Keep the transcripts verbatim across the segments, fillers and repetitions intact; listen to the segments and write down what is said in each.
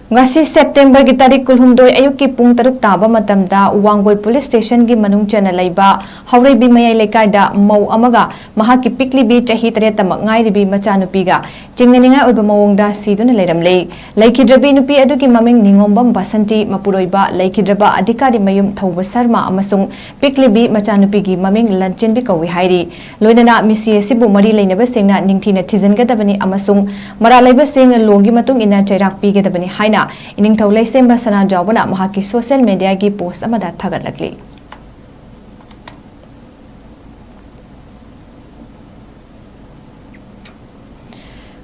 ꯉꯁꯤ ꯁꯦꯞꯇꯦꯝꯕꯔꯒꯤ ꯇꯥꯔꯤꯛ ꯀꯨꯟꯍꯨꯝꯗꯣꯏ ꯑꯌꯨꯛꯀꯤ ꯄꯨꯡ ꯇꯔꯨꯛ ꯇꯥꯕ ꯃꯇꯝꯗ ꯋꯥꯡꯒꯣꯏ ꯄꯨꯂꯤꯁ ꯁ꯭ꯇꯦꯁꯟꯒꯤ ꯃꯅꯨꯡ ꯆꯟꯅ ꯂꯩꯕ ꯍꯧꯔꯩꯕꯤ ꯃꯌꯥꯏ ꯂꯩꯀꯥꯏꯗ ꯃꯧ ꯑꯃꯒ ꯃꯍꯥꯛꯀꯤ ꯄꯤꯛꯂꯤꯕꯤ ꯆꯍꯤ ꯇꯔꯦꯠꯇꯃꯛ ꯉꯥꯏꯔꯤꯕꯤ ꯃꯆꯥꯅꯨꯄꯤꯒ ꯆꯤꯡꯅꯅꯤꯡꯉꯥꯏ ꯑꯣꯏꯕ ꯃꯑꯣꯡꯗ ꯁꯤꯗꯨꯅ ꯂꯩꯔꯝꯂꯦ꯫ ꯂꯩꯈꯤꯗ꯭ꯔꯕꯤ ꯅꯨꯄꯤ ꯑꯗꯨꯒꯤ ꯃꯃꯤꯡ ꯅꯤꯉꯣꯝꯕꯝ ꯕꯁꯟꯇꯤ, ꯃꯄꯨꯔꯣꯏꯕ ꯂꯩꯈꯤꯗ꯭ꯔꯕ ꯑꯙꯤꯀꯥꯔꯤ ꯃꯌꯨꯝ ꯊꯧꯕ ꯁꯔꯃ ꯑꯃꯁꯨꯡ ꯄꯤꯛꯂꯤꯕꯤ ꯃꯆꯥꯅꯨꯄꯤꯒꯤ ꯃꯃꯤꯡ ꯂꯟꯆꯦꯟꯕꯤ ꯀꯧꯏ ꯍꯥꯏꯔꯤ꯫ ꯂꯣꯏꯅꯅ ꯃꯤꯁꯤ ꯑꯁꯤꯕꯨ ꯃꯔꯤ ꯂꯩꯅꯕꯁꯤꯡꯅ ꯅꯤꯡꯊꯤꯅ ꯊꯤꯖꯤꯟꯒꯗꯕꯅꯤ ꯑꯃꯁꯨꯡ ꯃꯔꯥꯜ ꯂꯩꯕꯁꯤꯡ ꯂꯣꯒꯤ ꯃꯇꯨꯡ ꯏꯟꯅ ꯆꯩꯔꯥꯛ ꯄꯤꯒꯗꯕꯅꯤ ꯍꯥꯏꯅ ꯏꯅꯤꯡꯊꯧ ꯂꯩꯁꯦꯝꯕ ꯁꯅꯥꯖꯥꯎꯕꯅ ꯃꯍꯥꯛꯀꯤ ꯁꯣꯁꯤꯌꯦꯜ ꯃꯦꯗꯤꯌꯥꯒꯤ ꯄꯣꯁ꯭ꯠ ꯑꯃꯗ ꯊꯥꯒꯠꯂꯛꯂꯤ꯫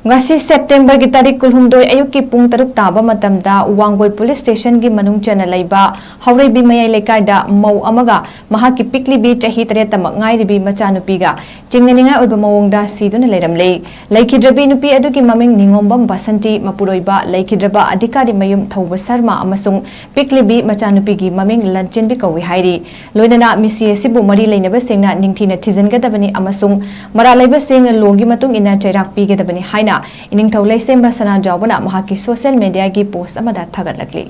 ꯉꯁꯤ ꯁꯦꯞꯇꯦꯝꯕꯔꯒꯤ ꯇꯥꯔꯤꯛ ꯀꯨꯟꯍꯨꯝꯗꯣꯏ ꯑꯌꯨꯛꯀꯤ ꯄꯨꯡ ꯇꯔꯨꯛ ꯇꯥꯕ ꯃꯇꯝꯗ ꯋꯥꯡꯒꯣꯏ ꯄꯨꯂꯤꯁ ꯁ꯭ꯇꯦꯁꯟꯒꯤ ꯃꯅꯨꯡ ꯆꯟꯅ ꯂꯩꯕ ꯍꯧꯔꯩꯕꯤ ꯃꯌꯥꯏ ꯂꯩꯀꯥꯏꯗ ꯃꯧ ꯑꯃꯒ ꯃꯍꯥꯛꯀꯤ ꯄꯤꯛꯂꯤꯕꯤ ꯆꯍꯤ ꯇꯔꯦꯠꯇꯃꯛ ꯉꯥꯏꯔꯤꯕꯤ ꯃꯆꯥꯅꯨꯄꯤꯒ ꯆꯤꯡꯅꯅꯤꯡꯉꯥꯏ ꯑꯣꯏꯕ ꯃꯑꯣꯡꯗ ꯁꯤꯗꯨꯅ ꯂꯩꯔꯝꯂꯦ꯫ ꯂꯩꯈꯤꯗ꯭ꯔꯕꯤ ꯅꯨꯄꯤ ꯑꯗꯨꯒꯤ ꯃꯃꯤꯡ ꯅꯤꯉꯣꯝꯕꯝ ꯕꯁꯟꯇꯤ, ꯃꯄꯨꯔꯣꯏꯕ ꯂꯩꯈꯤꯗ꯭ꯔꯕ ꯑꯙꯤꯀꯥꯔꯤ ꯃꯌꯨꯝ ꯊꯧꯕ ꯁꯔꯃ ꯑꯃꯁꯨꯡ ꯄꯤꯛꯂꯤꯕꯤ ꯃꯆꯥꯅꯨꯄꯤꯒꯤ ꯃꯃꯤꯡ ꯂꯟꯆꯦꯟꯕꯤ ꯀꯧꯏ ꯍꯥꯏꯔꯤ꯫ ꯂꯣꯏꯅꯅ ꯃꯤꯁꯤ ꯑꯁꯤꯕꯨ ꯃꯔꯤ ꯂꯩꯅꯕꯁꯤꯡꯅ ꯅꯤꯡꯊꯤꯅ ꯊꯤꯖꯤꯟꯒꯗꯕꯅꯤ ꯑꯃꯁꯨꯡ ꯃꯔꯥꯜ ꯂꯩꯕꯁꯤꯡ ꯂꯣꯒꯤ ꯃꯇꯨꯡ ꯏꯟꯅ ꯆꯩꯔꯥꯛ ꯄꯤꯒꯗꯕꯅꯤ ꯍꯥꯏꯅ ꯏꯅꯤꯡꯊꯧ ꯂꯩꯁꯦꯝꯕ ꯁꯅꯥꯖꯥꯎꯕꯅ ꯃꯍꯥꯛꯀꯤ ꯁꯣꯁꯤꯌꯦꯜ ꯃꯦꯗꯤꯌꯥꯒꯤ ꯄꯣꯁ꯭ꯠ ꯑꯃꯗ ꯊꯥꯒꯠꯂꯛꯂꯤ꯫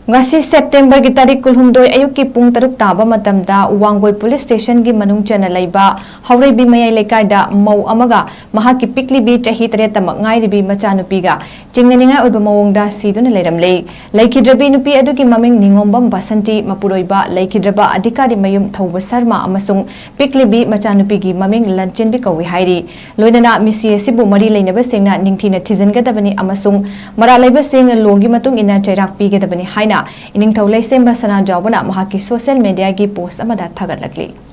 ꯉꯁꯤ ꯁꯦꯞꯇꯦꯝꯕꯔꯒꯤ ꯇꯥꯔꯤꯛ ꯀꯨꯟꯍꯨꯝꯗꯣꯏ ꯑꯌꯨꯛꯀꯤ ꯄꯨꯡ ꯇꯔꯨꯛ ꯇꯥꯕ ꯃꯇꯝꯗ ꯋꯥꯡꯒꯣꯏ ꯄꯨꯂꯤꯁ ꯁ꯭ꯇꯦꯁꯟꯒꯤ ꯃꯅꯨꯡ ꯆꯟꯅ ꯂꯩꯕ ꯍꯧꯔꯩꯕꯤ ꯃꯌꯥꯏ ꯂꯩꯀꯥꯏꯗ ꯃꯧ ꯑꯃꯒ ꯃꯍꯥꯛꯀꯤ ꯄꯤꯛꯂꯤꯕꯤ ꯆꯍꯤ ꯇꯔꯦꯠꯇꯃꯛ ꯉꯥꯏꯔꯤꯕꯤ ꯃꯆꯥꯅꯨꯄꯤꯒ ꯆꯤꯡꯅꯅꯤꯡꯉꯥꯏ ꯑꯣꯏꯕ ꯃꯑꯣꯡꯗ ꯁꯤꯗꯨꯅ ꯂꯩꯔꯝꯂꯦ꯫ ꯂꯩꯈꯤꯗ꯭ꯔꯕꯤ ꯅꯨꯄꯤ ꯑꯗꯨꯒꯤ ꯃꯃꯤꯡ ꯅꯤꯉꯣꯝꯕꯝ ꯕꯁꯟꯇꯤ, ꯃꯄꯨꯔꯣꯏꯕ ꯂꯩꯈꯤꯗ꯭ꯔꯕ ꯑꯙꯤꯀꯥꯔꯤ ꯃꯌꯨꯝ ꯊꯧꯕ ꯁꯔꯃ ꯑꯃꯁꯨꯡ ꯄꯤꯛꯂꯤꯕꯤ ꯃꯆꯥꯅꯨꯄꯤꯒꯤ ꯃꯃꯤꯡ ꯂꯟꯆꯦꯟꯕꯤ ꯀꯧꯏ ꯍꯥꯏꯔꯤ꯫ ꯂꯣꯏꯅꯅ ꯃꯤꯁꯤ ꯑꯁꯤꯕꯨ ꯃꯔꯤ ꯂꯩꯅꯕꯁꯤꯡꯅ ꯅꯤꯡꯊꯤꯅ ꯊꯤꯖꯤꯟꯒꯗꯕꯅꯤ ꯑꯃꯁꯨꯡ ꯃꯔꯥꯜ ꯂꯩꯕꯁꯤꯡ ꯂꯣꯒꯤ ꯃꯇꯨꯡ ꯏꯟꯅ ꯆꯩꯔꯥꯛ ꯄꯤꯒꯗꯕꯅꯤ ꯍꯥꯏꯅ ꯏꯅꯤꯡꯊꯧ ꯂꯩꯁꯦꯝꯕ ꯁꯅꯥꯖꯥꯎꯕꯅ ꯃꯍꯥꯛꯀꯤ ꯁꯣꯁꯤꯌꯦꯜ ꯃꯦꯗꯤꯌꯥꯒꯤ ꯄꯣꯁ꯭ꯠ ꯑꯃꯗ ꯊꯥꯒꯠꯂꯛꯂꯤ꯫